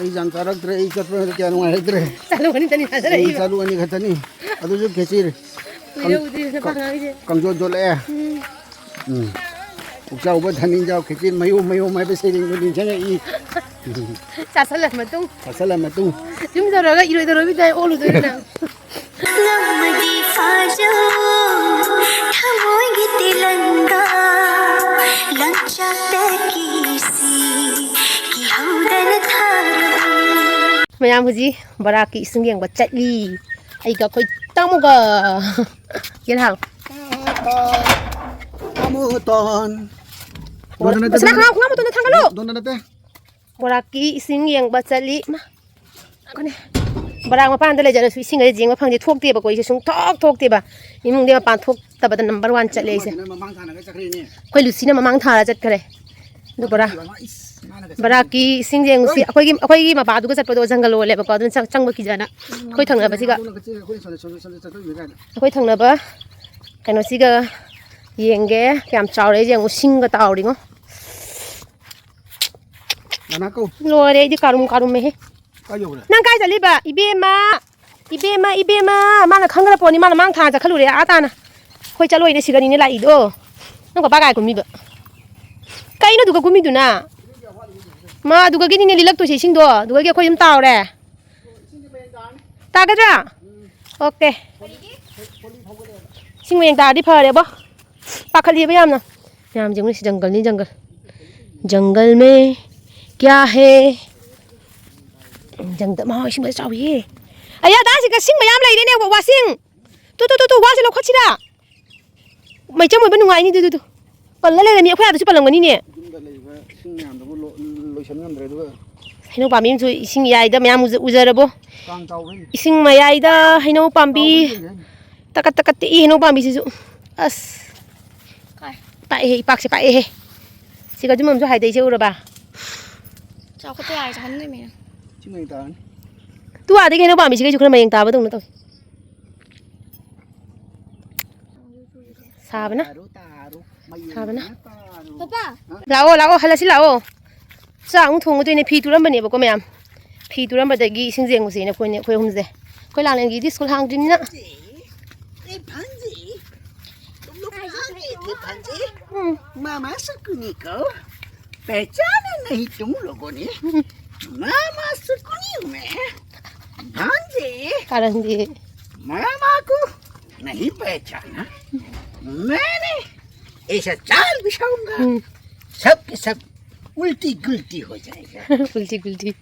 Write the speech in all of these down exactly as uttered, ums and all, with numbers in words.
ꯑꯩ ꯌꯥꯝ ꯆꯥꯔꯛꯇ꯭ꯔꯦ, ꯑꯩ ꯆꯠꯄ ꯀꯌꯥ ꯅꯨꯡꯉꯥꯏꯔꯛꯇ꯭ꯔꯦ꯫ ꯆꯥꯂꯨ ꯑꯅꯤꯇꯅꯤ ꯑꯩ ꯊꯥꯖꯔꯛꯏꯕ꯫ ꯆꯥꯂꯨ ꯑꯅꯤ ꯈꯛꯇꯅꯤ, ꯑꯗꯨꯁꯨ ꯈꯦꯆꯤꯔ꯫ ꯀꯨꯏꯔꯦ ꯎꯗ꯭ꯔꯤꯁꯦ ꯄꯥꯡꯉꯥꯡꯁꯦ꯫ ꯀꯥꯡꯖꯣꯟ ꯆꯣꯠꯂꯛꯑꯦ꯫ ꯎꯝ꯫ ꯎꯝ꯫ ꯄꯨꯛꯆꯥꯎꯕ ꯙꯅꯤꯟꯖꯥꯎ ꯈꯦꯆꯤ ꯃꯌꯣꯝ ꯃꯌꯣꯝ ꯍꯥꯏꯕ ꯁꯩꯔꯦꯡꯗꯣ ꯅꯤꯡꯁꯤꯡꯉꯛꯏ꯫ ꯆꯥꯁꯜꯂ ꯃꯇꯨꯡ꯫ ꯆꯥꯁꯜꯂ ꯃꯇꯨꯡ꯫ ꯌꯨꯝ ꯌꯧꯔꯒ ꯏꯔꯣꯏꯗꯔꯣꯏꯕꯤ ꯇꯥꯏ ꯑꯣꯜꯂꯨꯗꯣꯏꯅꯤ ꯅꯪ꯫ ꯅꯝꯃꯗꯤ ꯐꯥꯖꯧ ꯊꯃꯣꯏꯒꯤ ꯇꯦꯂꯪꯒꯥ ꯂꯪꯆꯥꯛꯇꯒꯤ ꯁꯤ ꯀꯤꯍꯧꯗꯅ ꯊꯥꯔꯕ꯫ ꯃꯌꯥꯝ ꯍꯧꯖꯤꯛ ꯕꯔꯥꯛꯀꯤ ꯏꯁꯤꯡ ꯌꯦꯡꯕ ꯆꯠꯂꯤ꯫ ꯑꯩꯒ ꯑꯩꯈꯣꯏ ꯇꯥꯃꯣꯒ꯫ ꯌꯦꯜꯍꯥꯎ꯫ ꯇꯣꯟ꯫ ꯃꯁꯥꯂꯥ ꯈꯪꯉꯥꯎ, ꯈꯪꯉꯥꯎ ꯃꯇꯣꯟꯗ ꯊꯥꯡꯒꯠꯂꯣ꯫ ꯗꯣꯟꯗ ꯅꯠꯇꯦ꯫ ꯕꯣꯔꯥꯛꯀꯤ ꯏꯁꯤꯡ ꯌꯦꯡꯕ ꯆꯠꯂꯤ꯫ ꯃꯥ, ꯉꯥꯏꯈꯣꯅꯦ꯫ ꯕꯣꯔꯥꯛ ꯃꯄꯥꯟꯗ ꯂꯩꯖꯔꯁꯨ ꯏꯁꯤꯡ ꯑꯁꯤ ꯌꯦꯡꯕ ꯐꯪꯗꯦ꯫ ꯊꯣꯛꯇꯦꯕꯀꯣ, ꯑꯩꯁꯦ ꯁꯨꯡꯊꯣꯛ ꯊꯣꯛꯇꯦꯕ꯫ ꯏꯃꯨꯡꯗꯤ ꯃꯄꯥꯟ ꯊꯣꯛꯇꯕꯗ ꯅꯝꯕꯔ ꯋꯥꯟ ꯆꯠꯂꯦ ꯑꯩꯁꯦ꯫ ꯃꯃꯥꯡ ꯊꯥꯅꯒ ꯆꯠꯈ꯭ꯔꯦꯅꯦ꯫ ꯑꯩꯈꯣꯏ ꯂꯨꯁꯤꯅ ꯃꯃꯥꯡ ꯊꯥꯔ ꯆꯠꯈ꯭ꯔꯦ꯫ ꯑꯗꯨ ꯕꯣꯔꯥ-, ꯏꯁ, ꯃꯥꯅꯒ ꯆꯠꯈ꯭ꯔꯦ꯫ ꯕꯣꯔꯥꯛꯀꯤ ꯏꯁꯤꯡ ꯌꯦꯡꯉꯨꯁꯤ꯫ ꯍꯣꯏ꯫ ꯑꯩꯈꯣꯏꯒꯤ, ꯑꯩꯈꯣꯏꯒꯤ ꯃꯄꯥꯗꯨꯒ ꯆꯠꯄꯗꯣ ꯖꯪꯒꯜ ꯑꯣꯜꯂꯦꯕꯀꯣ, ꯑꯗꯨꯅ ꯆꯪ-, ꯆꯪꯕ ꯀꯤꯖꯅ꯫ ꯑꯩꯈꯣꯏ ꯊꯪꯅꯕꯁꯤꯒ꯫ ꯑꯩꯈꯣꯏ ꯊꯪꯅꯕ ꯀꯩꯅꯣꯁꯤꯒ ꯌꯦꯡꯒꯦ ꯀꯌꯥꯝ ꯆꯥꯎꯔꯦ ꯌꯦꯡꯉꯨ, ꯁꯤꯡꯒ ꯇꯥꯎꯔꯤꯉꯣ꯫ ꯅꯅꯥ ꯀꯧ꯫ ꯂꯣꯏꯔꯦ, ꯑꯩꯗꯤ ꯀꯥꯔꯨꯝ ꯀꯥꯔꯨꯝꯃꯦꯍꯦ꯫ ꯀꯥꯏ ꯌꯧꯈ꯭ꯔꯦ? ꯅꯪ ꯀꯥꯏ ꯆꯠꯂꯤꯕ? ꯏꯕꯦꯝꯃ! ꯏꯕꯦꯝꯃ, ꯏꯕꯦꯝꯃ! ꯃꯥꯅ ꯈꯪꯈ꯭ꯔ ꯄꯣꯠꯅꯤ, ꯃꯥꯅ ꯃꯥꯡ ꯊꯥ ꯆꯠꯈꯠꯂꯨꯔꯦ ꯑꯥ ꯇꯥꯅ꯫ ꯑꯩꯈꯣꯏ ꯆꯠꯂꯣꯏꯅꯦ ꯁꯤꯗꯅꯤꯅꯦ ꯂꯥꯛꯏꯗꯣ꯫ ꯅꯪ ꯄꯄꯥ ꯀꯥꯏ ꯀꯨꯝꯃꯤꯕ? ꯀꯩꯅꯣ ꯑꯗꯨꯒ ꯀꯨꯝꯃꯤꯗꯨꯅ? ꯃꯥ ꯑꯗꯨꯒꯒꯤꯅꯤꯅꯦ ꯂꯤꯜꯂꯛꯇꯣꯏꯁꯦ ꯏꯁꯤꯡꯗꯣ꯫ ꯑꯗꯨꯒꯒꯤ ꯑꯩꯈꯣꯏ ꯑꯗꯨꯝ ꯇꯥꯎꯔꯦ꯫ ꯇꯥꯒꯗ꯭ꯔꯥ? ꯑꯣꯀꯦ꯫ ꯏꯁꯤꯡ ꯃꯌꯦꯡ ꯇꯥꯔꯗꯤ ꯐꯔꯦꯕꯣ꯫ ꯄꯥꯈꯠꯂꯤꯕ ꯌꯥꯝꯅ꯫ ꯃꯌꯥꯝ ꯌꯦꯡꯉꯨꯅꯦ, ꯁꯤ ꯖꯪꯒꯜꯅꯤ, ꯖꯪꯒꯜ꯫ ꯖꯪꯒꯜ ꯃꯦ ꯀ꯭ꯌꯥ ꯍꯦ? ꯖꯪꯒꯜ, ꯃꯥ, ꯏꯁꯤꯡ ꯐꯖ ꯆꯥꯎꯏꯍꯦ꯫ ꯑꯌꯥ, ꯗꯥ, ꯁꯤ ꯀ-, ꯁꯤꯡ ꯃꯌꯥꯝ ꯂꯩꯔꯦꯅꯦ, ꯋꯥꯁꯤꯡ꯫ ꯇꯨ, ꯇꯨ, ꯇꯨ, ꯇꯨ, ꯋꯥꯁꯦ ꯂꯧꯈꯠꯁꯤꯔꯥ? ꯃꯩꯆꯪ ꯑꯣꯏꯕ ꯅꯨꯡꯉꯥꯏꯅꯤ, ꯑꯗꯨ, ꯑꯗꯨ, ꯑꯗꯨ꯫ ꯄꯜꯂ ꯂꯩꯔꯝꯃꯤ, ꯑꯩꯈꯣꯏ ꯑꯥꯗꯁꯨ ꯄꯜꯂꯝꯒꯅꯤꯅꯦ꯫ ꯌꯨꯝꯗ ꯂꯩꯕ ꯏꯁꯤꯡ ꯃꯌꯥꯝꯗꯨꯕꯨ ꯂꯣ-, ꯂꯣꯏꯁꯟ ꯉꯝꯗ꯭ꯔꯦ, ꯑꯗꯨꯒ ꯍꯩꯅꯧ ꯄꯥꯝꯕꯤ ꯑꯃꯁꯨ ꯏꯁꯤꯡ ꯌꯥꯏꯗ ꯃꯌꯥꯝ ꯎꯖ-, ꯎꯖꯔꯕꯣ? ꯀꯥꯡ ꯆꯥꯎꯕꯩꯅꯦ꯫ ꯏꯁꯤꯡ ꯃꯌꯥꯏꯗ ꯍꯩꯅꯧ ꯄꯥꯝꯕꯤ꯫ ꯆꯥꯎꯕꯩꯅꯦ꯫ ꯇꯀꯠ ꯇꯀꯠ ꯇꯦꯛꯏ ꯍꯩꯅꯧ ꯄꯥꯝꯕꯤꯁꯤꯁꯨ꯫ ꯑꯁ꯫ ꯀꯥꯏ? ꯄꯥꯛꯑꯦꯍꯦ, ꯏꯄꯥꯛꯁꯦ ꯄꯥꯛꯑꯦꯍꯦ꯫ ꯁꯤ ꯀꯖꯤꯃꯝꯁꯨ ꯍꯥꯏꯗꯩꯁꯦ ꯎꯔꯕ? ꯆꯥꯎꯈꯠꯄ ꯌꯥꯔꯦ, ꯆꯥꯍꯟꯗꯣꯏꯅꯦ꯫ ꯏꯁꯤꯡ ꯃꯌꯥꯏ ꯇꯥꯔꯅꯤ꯫ ꯇꯨ ꯑꯥꯗꯒꯤ ꯍꯩꯅꯧ ꯄꯥꯝꯕꯤꯁꯤꯒꯩꯁꯨ ꯈꯔ ꯃꯌꯦꯡ ꯇꯥꯕꯗꯧꯅ ꯇꯧꯏ꯫ ꯁꯥꯕꯅ꯫ ꯇꯥꯔꯨ, ꯇꯥꯔꯨ, ꯃꯌꯨꯝ ꯁꯥꯕꯅ꯫ ꯇꯥꯔꯨ꯫ ꯄꯄꯥ꯫ ꯂꯥꯛꯑꯣ, ꯂꯥꯛꯑꯣ, ꯍꯜꯂꯁꯤ ꯂꯥꯛꯑꯣ꯫ ꯆꯥꯛ ꯑꯃꯨꯛ ꯊꯣꯡꯉꯨꯗꯣꯏꯅꯦ, ꯐꯤ ꯇꯨꯔꯝꯕꯅꯦꯕꯀꯣ ꯃꯌꯥꯝ꯫ ꯐꯤ ꯇꯨꯔꯝꯕꯗꯒꯤ ꯏꯁꯤꯡ ꯌꯦꯡꯉꯨꯁꯦꯅ ꯑꯩꯈꯣꯏꯅꯦ, ꯑꯩꯈꯣꯏ ꯑꯍꯨꯝꯁꯦ꯫ ꯑꯩꯈꯣꯏ ꯂꯥꯡꯂꯦꯟꯒꯤꯗꯤ ꯁ꯭ꯀꯨꯜ ꯍꯥꯡꯗ꯭ꯔꯤꯕꯅꯤꯅ꯫ ए भान्जी, तुम लोग कहाँ गए थे भान्जी? ꯎꯝ꯫ मामा सुकुनी को पहचाना नहीं तुम लोगों ने? मामा सुकुनी हूँ मैं। भान्जी, ꯀꯥꯔꯟꯗꯤ꯫ मामा को नहीं पहचाना? मैंने ऐसा जाल बिछाऊंगा, ꯎꯝ꯫ सब के सब उल्टी गुल्टी हो जाएगा। ꯎꯜꯇꯤ ꯒꯨꯜꯇꯤ꯫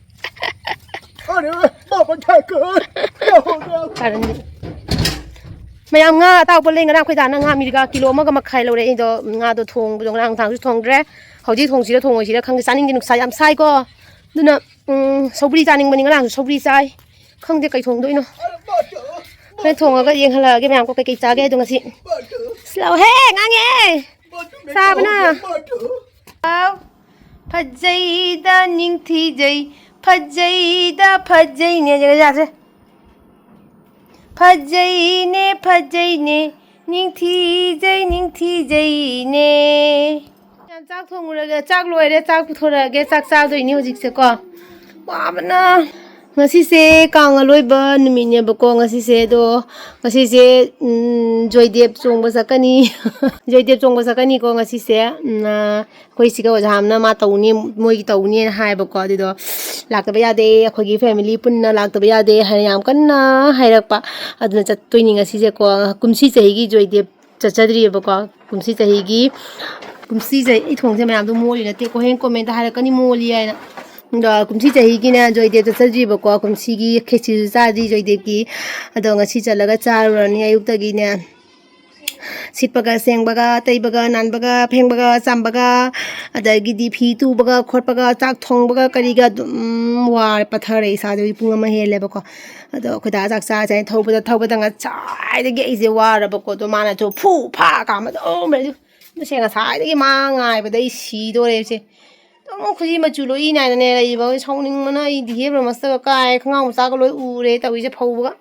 अरे बाबा ठाकुर, क्या हो गया? ꯀꯥꯔꯟꯗꯤ꯫ ꯃꯌꯥꯝ ꯉꯥ ꯑꯇꯥꯎꯕ ꯂꯩ꯫ ꯉꯔꯥꯡ ꯑꯩꯈꯣꯏ ꯗꯥꯅ ꯉꯥ ꯃꯤꯔꯒ ꯀꯤꯂꯣ ꯑꯃꯒ ꯃꯈꯥꯏ ꯂꯧꯔꯛꯑꯦ꯫ ꯑꯩꯗꯣ ꯉꯥꯗꯣ ꯊꯣꯡꯕꯗꯣ ꯉꯔꯥꯡ ꯅꯨꯡꯗꯥꯡꯁꯨ ꯊꯣꯡꯗ꯭ꯔꯦ꯫ ꯍꯧꯖꯤꯛ ꯊꯣꯡꯁꯤꯔ ꯊꯣꯡꯉꯣꯏꯁꯤꯔ ꯈꯪꯗꯦ꯫ ꯆꯥꯅꯤꯡꯗꯦ, ꯅꯨꯡꯁꯥ ꯌꯥꯝ ꯁꯥꯏꯀꯣ꯫ ꯑꯗꯨꯅ, ꯎꯝ, ꯁꯧꯒ꯭ꯔꯤ ꯆꯥꯅꯤꯡꯕꯅꯤ꯫ ꯉꯔꯥꯡꯁꯨ ꯁꯧꯒ꯭ꯔꯤ ꯆꯥꯏ꯫ ꯈꯪꯗꯦ ꯀꯩ ꯊꯣꯡꯗꯣꯏꯅꯣ꯫ ꯍꯣꯔꯦꯟ ꯊꯣꯡꯉꯒ ꯌꯦꯡꯍꯜꯂꯛꯑꯒꯦ ꯃꯌꯥꯝꯀꯣ ꯀꯩꯀꯩ ꯆꯥꯒꯦ ꯍꯥꯏꯗꯣ ꯉꯁꯤ꯫ ꯑꯁ, ꯂꯥꯛꯑꯣꯍꯦ, ꯉꯥꯡꯉꯦ꯫ ꯆꯥꯕꯅ꯫ ꯐꯖꯩꯗ ꯅꯤꯡꯊꯤꯖꯩ, ꯐꯖꯩꯗ ꯐꯖꯩꯅꯦ꯫ ꯌꯥꯁꯦ꯫ ꯐꯖꯩꯅꯦ, ꯐꯖꯩꯅꯦ, ꯅꯤꯡꯊꯤꯖꯩ, ꯅꯤꯡꯊꯤꯖꯩꯅꯦ꯫ ꯌꯥꯝ ꯆꯥꯛ ꯊꯣꯡꯉꯨꯔꯒꯦ, ꯆꯥꯛ ꯂꯣꯏꯔꯦ, ꯆꯥꯛ ꯄꯨꯊꯣꯔꯛꯑꯒꯦ, ꯆꯥꯛ ꯆꯥꯗꯣꯏꯅꯤ ꯍꯧꯖꯤꯛꯁꯦꯀꯣ꯫ ꯋꯥꯕꯅ꯫ ꯉꯁꯤꯁꯦ ꯀꯥꯡ ꯑꯂꯣꯏꯕ ꯅꯨꯃꯤꯠꯅꯦꯕꯀꯣ꯫ ꯉꯁꯤꯁꯦ ꯑꯗꯣ, ꯉꯁꯤꯁꯦ, ꯎꯝ, ꯖꯣꯏꯗꯦꯕ ꯆꯣꯡꯕ ꯆꯠꯀꯅꯤ꯫ ꯖꯣꯏꯗꯦꯕ ꯆꯣꯡꯕ ꯆꯠꯀꯅꯤꯀꯣ ꯉꯁꯤꯁꯦ꯫ ꯎꯝ, ꯑ, ꯑꯩꯈꯣꯏ ꯁꯤꯒ ꯑꯣꯖꯥ ꯑꯃꯅ ꯃꯥ ꯇꯧꯅꯤ, ꯃꯣꯏꯒꯤ ꯇꯧꯅꯤꯅ ꯍꯥꯏꯕꯀꯣ꯫ ꯑꯗꯨꯗꯣ ꯂꯥꯛꯇꯕ ꯌꯥꯗꯦ, ꯑꯩꯈꯣꯏꯒꯤ family ꯄꯨꯟꯅ ꯂꯥꯛꯇꯕ ꯌꯥꯗꯦ ꯍꯥꯏꯅ ꯌꯥꯝ ꯀꯟꯅ ꯍꯥꯏꯔꯛꯄ꯫ ꯑꯗꯨꯅ ꯆꯠꯇꯣꯏꯅꯤ ꯉꯁꯤꯁꯦꯀꯣ꯫ ꯀꯨꯝꯁꯤ ꯆꯍꯤꯒꯤ ꯖꯣꯏꯗꯦꯕ ꯆꯠꯆꯗ꯭ꯔꯤꯑꯕꯀꯣ꯫ ꯀꯨꯝꯁꯤ ꯆꯍꯤꯒꯤ, ꯀꯨꯝꯁꯤ ꯆꯍꯤ, ꯑꯩ ꯊꯣꯡꯁꯦ ꯃꯌꯥꯝꯗꯣ ꯃꯣꯜꯂꯤ ꯅꯠꯇꯦꯀꯣ, ꯍꯌꯦꯡ comment ꯍꯥꯏꯔꯛꯀꯅꯤ ꯃꯣꯜꯂꯤ ꯍꯥꯏꯅ꯫ ꯑꯗꯣ ꯀꯨꯝꯁꯤ ꯆꯍꯤꯒꯤꯅꯦ ꯖꯣꯏꯗꯦꯕ ꯆꯠꯆꯗ꯭ꯔꯤꯕꯀꯣ꯫ ꯀꯨꯝꯁꯤꯒꯤ ꯈꯦꯆꯤꯁꯨ ꯆꯥꯗ꯭ꯔꯤ ꯖꯣꯏꯗꯦꯕꯀꯤ꯫ ꯑꯗꯣ ꯉꯁꯤ ꯆꯠꯂꯒ ꯆꯥꯔꯨꯔꯅꯤ ꯑꯌꯨꯛꯇꯒꯤꯅꯦ꯫ ꯁꯤꯠꯄꯒ ꯁꯦꯡꯕꯒ, ꯇꯩꯕꯒ ꯅꯥꯟꯕꯒ, ꯐꯦꯡꯕꯒ ꯆꯥꯝꯕꯒ, ꯑꯗꯒꯤꯗꯤ ꯐꯤ ꯇꯨꯕꯒ ꯈꯣꯠꯄꯒ, ꯆꯥꯛ ꯊꯣꯡꯕꯒ ꯀꯔꯤꯒ ꯑꯗꯨꯝ ꯋꯥꯔꯦ, ꯄꯠꯊꯔꯦ ꯏꯁꯥꯁꯦ꯫ ꯍꯧꯖꯤꯛ ꯄꯨꯡ ꯑꯃ ꯍꯦꯜꯂꯦꯕꯀꯣ꯫ ꯑꯗꯣ ꯑꯩꯈꯣꯏ ꯗꯥ ꯆꯥꯛ ꯆꯥꯁꯦ ꯍꯥꯏꯅ ꯊꯧꯕꯗ ꯊꯧꯕꯗ ꯉꯁꯥꯏꯗꯒꯤ ꯑꯩꯁꯦ ꯋꯥꯔꯕꯀꯣ꯫ ꯑꯗꯣ ꯃꯥꯅꯁꯨ ꯐꯨ ꯐꯥ ꯀꯥꯝꯕ ꯑꯗꯨꯝ ꯂꯩ꯫ ꯃꯁꯦ ꯉꯁꯥꯏꯗꯒꯤ ꯃꯥ ꯉꯥꯏꯕꯗ ꯑꯩ ꯁꯤꯗꯣꯔꯦ ꯏꯆꯦ꯫ ꯑꯗꯨꯝ ꯈꯨꯖꯤ ꯃꯆꯨ ꯂꯣꯏ ꯏ ꯅꯥꯏꯅꯅꯦ ꯂꯩꯕ꯫ ꯁꯥꯎꯅꯤꯡꯕꯅ ꯑꯩ ꯗꯤꯍꯦꯕ꯭ꯔ ꯃꯁꯇꯒ ꯀꯥꯏ, ꯈꯣꯡꯒ꯭ꯔꯥꯎ ꯃꯆꯥꯒ ꯂꯣꯏ ꯎꯔꯦ ꯇꯧꯔꯤꯁꯦ ꯐꯧꯕꯒ꯫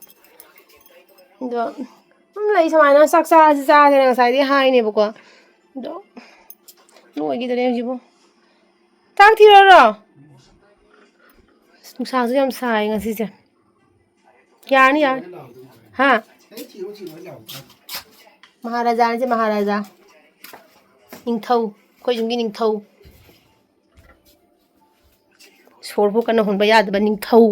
ꯑꯗꯣ ꯑꯗꯨꯝ ꯂꯩ ꯁꯨꯃꯥꯏꯅ꯫ ꯆꯥꯛ ꯆꯥꯁꯤ ꯆꯥꯁꯤꯅ ꯉꯁꯥꯏꯗꯒꯤ ꯍꯥꯏꯅꯦꯕꯀꯣ꯫ ꯑꯗꯣ ꯂꯣꯏꯈꯤꯗꯔꯦ ꯍꯧꯖꯤꯛꯄꯨ꯫ ꯆꯥꯛ ꯊꯤꯔꯔꯣ? ꯅꯨꯡꯁꯥꯁꯨ ꯌꯥꯝ ꯁꯥꯏ ꯉꯁꯤꯁꯦ꯫ ꯌꯥꯔꯅꯤ, ꯌꯥꯔꯅꯤ꯫ ꯍꯥ? ꯃꯍꯥꯔꯥꯖꯥꯅꯤ ꯁꯦ, ꯃꯍꯥꯔꯥꯖꯥ꯫ ꯅꯤꯡꯊꯧ꯫ ꯑꯩꯈꯣꯏ ꯌꯨꯝꯒꯤ ꯅꯤꯡꯊꯧ꯫ ꯁꯣꯔꯕꯨ ꯀꯟꯅ ꯍꯣꯟꯕ ꯌꯥꯗꯕ ꯅꯤꯡꯊꯧ꯫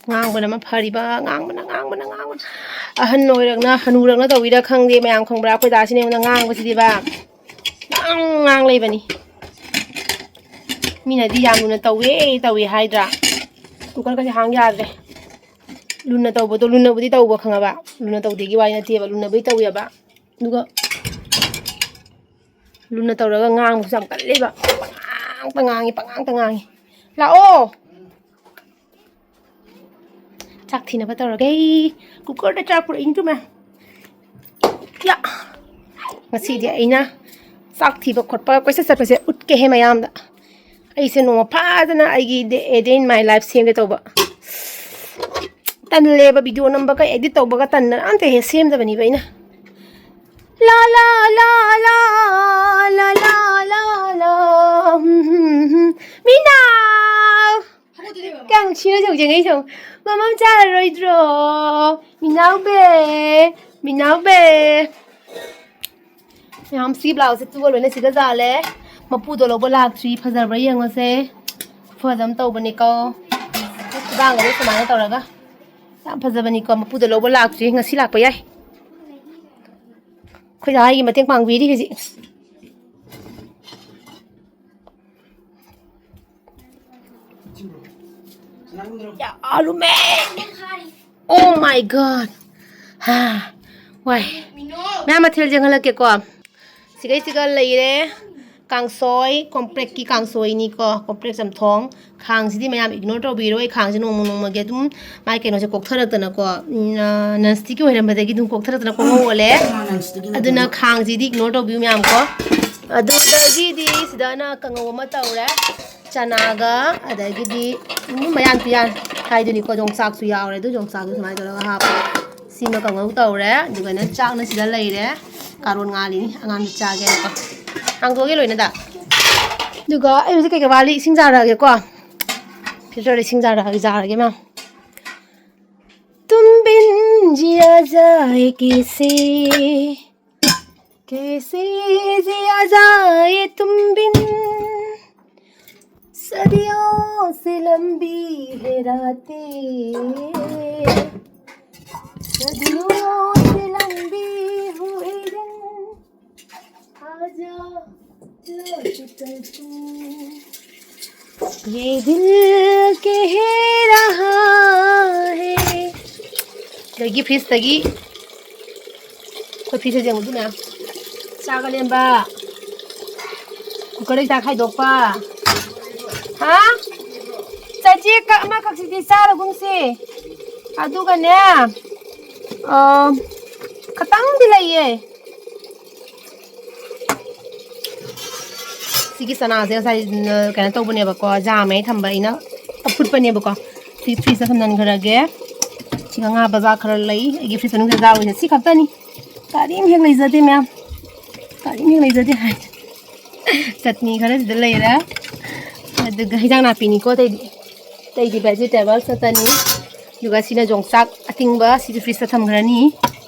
ꯉꯥꯡꯕꯅ ꯑꯃ ꯐꯔꯤꯕ, ꯉꯥꯡꯕꯅ, ꯉꯥꯡꯕꯅ, ꯉꯥꯡꯕꯅ꯫ ꯑꯍꯟ ꯑꯣꯏꯔꯛꯅ, ꯍꯅꯨꯔꯛꯅ ꯇꯧꯕꯤꯔ ꯈꯪꯗꯦ, ꯃꯌꯥꯝ ꯈꯪꯕ꯭ꯔꯥ? ꯑꯩꯈꯣꯏ ꯗꯥꯁꯤꯅ ꯑꯩꯉꯣꯟꯗ ꯉꯥꯡꯕꯁꯤꯗꯤꯕ꯫ ꯉꯥꯡ, ꯉꯥꯡ ꯂꯩꯕꯅꯤ꯫ ꯃꯤꯅꯗꯤ ꯌꯥꯝ ꯂꯨꯅ ꯇꯧꯋꯦ, ꯇꯧꯋꯦ ꯍꯥꯏꯗ꯭ꯔꯥ? ꯀꯨꯀꯔꯒꯁꯦ ꯍꯥꯡ ꯌꯥꯗ꯭ꯔꯦ꯫ ꯂꯨꯅ ꯇꯧꯕꯗꯣ, ꯂꯨꯅꯕꯨꯗꯤ ꯇꯧꯕ ꯈꯪꯉꯕ? ꯂꯨꯅ ꯇꯧꯗꯦꯒꯤ ꯋꯥꯔꯤ ꯅꯠꯇꯦꯕ, ꯂꯨꯅꯕꯨꯗꯤ ꯇꯧꯋꯦꯕ꯫ ꯑꯗꯨꯒ ꯂꯨꯅ ꯇꯧꯔꯒ ꯉꯥꯡꯕꯁꯨ ꯌꯥꯝ ꯀꯜꯂꯦꯕ꯫ ꯄꯉꯥꯡꯇ ꯉꯥꯡꯉꯤ, ꯄꯉꯥꯡꯇ ꯉꯥꯡꯉꯤ꯫ ꯂꯥꯛꯑꯣ! ꯆꯥꯛ ꯊꯤꯅꯕ ꯇꯧꯔꯒꯦ꯫ ꯀꯨꯀꯔꯗ ꯆꯥꯛ ꯄꯨꯔꯛꯏꯅꯤ ꯇꯨꯃꯦ꯫ ꯌꯥ! ꯉꯁꯤꯗꯤ ꯑꯩꯅ ꯆꯥꯛ ꯊꯤꯕ ꯈꯣꯠꯄ ꯀꯣꯏꯆꯠ ꯆꯠꯄꯁꯦ ꯎꯠꯀꯦꯍꯦ ꯃꯌꯥꯝꯗ꯫ ꯑꯩꯁꯦ ꯅꯣꯡꯃ ꯐꯖꯅ ꯑꯩꯒꯤ day, day in my life ꯁꯦꯝꯒꯦ ꯇꯧꯕ꯫ ꯇꯜꯂꯦꯕ, video ꯅꯝꯕꯒ edit ꯇꯧꯕꯒ ꯇꯟꯗꯅ ꯑꯝꯇ ꯍꯦꯛ ꯁꯦꯝꯗꯕꯅꯦꯕ ꯑꯩꯅ꯫ ꯂꯥ, ꯂꯥ, ꯂꯥ, ꯂꯥ, ꯂꯥ, ꯂꯥ, ꯂꯥ, ꯂꯥ, ꯍꯝ, ꯍꯝ, ꯍꯝ꯫ ꯃꯤꯅꯥꯎ! ꯀꯌꯥꯝ ꯅꯨꯡꯁꯤꯅ ꯍꯧꯖꯤꯛ ꯉꯩ ꯁꯨꯝ꯫ ꯃꯃꯝ ꯆꯥꯔꯔꯣꯏꯗ꯭ꯔꯣ? ꯃꯤꯅꯥꯎꯕꯦ! ꯃꯤꯅꯥꯎꯕꯦ! ꯃꯌꯥꯝ ꯁꯤ ꯕ꯭ꯂꯥꯎꯁꯁꯦ ꯇꯨꯒ ꯂꯣꯏꯅ ꯁꯤꯗ ꯖꯥꯜꯂꯦ꯫ ꯃꯄꯨꯗꯣ ꯂꯧꯕ ꯂꯥꯛꯇ꯭ꯔꯤ꯫ ꯐꯖꯕ꯭ꯔꯥ ꯌꯦꯡꯉꯨꯁꯦ꯫ ꯈꯨꯐꯖ ꯑꯃ ꯇꯧꯕꯅꯤꯀꯣ꯫ ꯈꯨꯗꯥꯡꯒꯗꯤ ꯁꯨꯃꯥꯏꯅ ꯇꯧꯔꯒ꯫ ꯌꯥꯝ ꯐꯖꯕꯅꯤꯀꯣ꯫ ꯃꯄꯨꯗꯣ ꯂꯧꯕ ꯂꯥꯛꯇ꯭ꯔꯤ꯫ ꯉꯁꯤ ꯂꯥꯛꯄ ꯌꯥꯏ꯫ ꯑꯩꯈꯣꯏ ꯗꯥ ꯍꯣꯏꯒꯤ ꯃꯇꯦꯡ ꯄꯥꯡꯕꯤꯔꯤ ꯍꯧꯖꯤꯛ꯫ ꯌꯥ, ꯂꯨꯝꯃꯦ꯫ Oh my God. ꯍꯥ, ꯋꯥꯏ꯫ ꯃꯌꯥꯝ ꯃꯊꯦꯜ ꯌꯦꯡꯍꯜꯂꯛꯀꯦꯀꯣ꯫ ꯁꯤꯒꯩꯁꯤꯒ ꯂꯩꯔꯦ꯫ ꯀꯥꯡꯁꯣꯏ, ꯀꯣꯝꯄ꯭ꯔꯦꯛꯀꯤ ꯀꯥꯡꯁꯣꯏꯅꯤꯀꯣ, ꯀꯣꯝꯄ꯭ꯔꯦꯛ ꯆꯝꯊꯣꯡ꯫ ꯈꯥꯡꯁꯤꯗꯤ ꯃꯌꯥꯝ ignore ꯇꯧꯕꯤꯔꯣꯏ꯫ ꯈꯥꯡꯁꯤ ꯅꯣꯡꯃ ꯅꯣꯡꯃꯒꯤ ꯑꯗꯨꯝ ꯃꯥꯏ ꯀꯩꯅꯣꯁꯦ ꯀꯣꯛꯊꯔꯛꯇꯅꯀꯣ, ꯎꯝ, ꯑ, non-stick ꯀꯤ ꯑꯣꯏꯔꯝꯕꯗꯒꯤ ꯑꯗꯨꯝ ꯀꯣꯛꯊꯔꯛꯇꯅ ꯀꯣꯛ ꯉꯧ ꯑꯣꯜꯂꯦ꯫ ꯑꯗꯨꯅ ꯈꯥꯡꯁꯤꯗꯤ ignore ꯇꯧꯕꯤꯌꯨ ꯃꯌꯥꯝ ꯀꯣ꯫ ꯑꯗꯨꯗꯒꯤꯗꯤ ꯁꯤꯗꯅ ꯀꯥꯡꯉꯧ ꯑꯃ ꯇꯧꯔꯦ꯫ ꯆꯅꯥꯒ ꯑꯗꯒꯤꯗꯤ ꯑꯗꯨꯝ ꯃꯌꯥꯟ ꯇꯨꯌꯥꯟ ꯍꯥꯏꯗꯨꯅꯤꯀꯣ꯫ ꯌꯣꯡꯆꯥꯛꯁꯨ ꯌꯥꯎꯔꯦ꯫ ꯑꯗꯨ ꯌꯣꯡꯆꯥꯛꯁꯨ ꯁꯨꯃꯥꯏꯅ ꯇꯧꯔꯒ ꯍꯥꯞꯄꯦ꯫ ꯁꯤꯃ ꯀꯥꯡꯉꯧ ꯇꯧꯔꯦ꯫ ꯑꯗꯨꯒꯅ ꯆꯥꯛꯅ ꯁꯤꯗ ꯂꯩꯔꯦ꯫ ꯀꯥꯔꯣꯠ ꯉꯥꯜꯂꯤꯅꯤ ꯑꯉꯥꯡꯒꯤ ꯆꯥꯒꯦꯅꯀꯣ꯫ ꯍꯥꯡꯗꯣꯛꯑꯒꯦ ꯂꯣꯏꯅꯗ꯫ ꯑꯗꯨꯒ ꯑꯩ ꯍꯧꯖꯤꯛ ꯀꯩꯀꯩ ꯋꯥꯠꯂꯤ? ꯏꯁꯤꯡ ꯆꯥꯔꯛꯑꯒꯦꯀꯣ꯫ Filter ꯏꯁꯤꯡ ꯆꯥꯔꯛꯑꯒꯦ, ꯆꯥꯔꯒꯦ ꯃꯌꯥꯝ꯫ तुम बिन जिया जाए कैसे, कैसे जिया जाए तुम बिन, सदियों से लंबी है रातें, सदियों से लंबी हुए दिन, आजा लौट कर तू, ये दिल कह रहा है꯫ ꯑꯗꯒꯤ fridgeꯇꯒꯤ ꯑꯩꯈꯣꯏ ꯐꯤꯁꯦ ꯌꯦꯡꯉꯨꯗꯨꯅ ꯆꯥꯛ ꯑꯂꯦꯝꯕ, cookerꯗꯒꯤ ꯆꯥꯛ ꯈꯥꯏꯗꯣꯛꯄ꯫ ꯍꯥ? ꯆꯆꯦ ꯀꯛ ꯑꯃꯈꯛꯁꯤꯗꯤ ꯆꯥꯔꯒꯨꯝꯁꯦ꯫ ꯑꯗꯨꯒꯅꯦ, ꯑ, ꯈꯇꯪꯗꯤ ꯂꯩꯌꯦ꯫ ꯁꯤꯒꯤ ꯆꯅꯥꯁꯦ ꯉꯁꯥꯏ, ꯎꯝ, ꯀꯩꯅꯣ ꯇꯧꯕꯅꯦꯕꯀꯣ, ꯖꯥꯝꯃꯦ ꯊꯝꯕ ꯑꯩꯅ, ꯑꯐꯨꯠꯄꯅꯦꯕꯀꯣ꯫ ꯁꯤ fridgeꯇ ꯊꯝꯖꯤꯟꯈ꯭ꯔꯒꯦ꯫ ꯁꯤꯒ ꯉꯥ ꯕꯖꯥꯔ ꯈꯔ ꯂꯩ ꯑꯩꯒꯤ fridge ꯃꯅꯨꯡꯗ ꯌꯥꯎꯔꯤꯁꯦ꯫ ꯁꯤ ꯈꯛꯇꯅꯤ, ꯀꯔꯤꯝ ꯍꯦꯛ ꯂꯩꯖꯗꯦ ꯃꯌꯥꯝ, ꯀꯔꯤꯝ ꯍꯦꯛ ꯂꯩꯖꯗꯦ ꯍꯥꯏ꯫ ꯆꯠꯅꯤ ꯈꯔ ꯁꯤꯗ ꯂꯩꯔꯦ, ꯑꯗꯨꯒ ꯍꯤꯟꯖꯥꯡ ꯅꯥꯄꯤꯅꯤꯀꯣ ꯑꯇꯩꯗꯤ꯫ ꯑꯇꯩꯗꯤ vegetable ꯈꯛꯇꯅꯤ꯫ ꯑꯗꯨꯒ ꯁꯤꯅ ꯌꯣꯡꯆꯥꯛ ꯑꯇꯤꯡꯕ, ꯁꯤꯁꯨ fridgeꯇ ꯊꯝꯈ꯭ꯔꯅꯤ꯫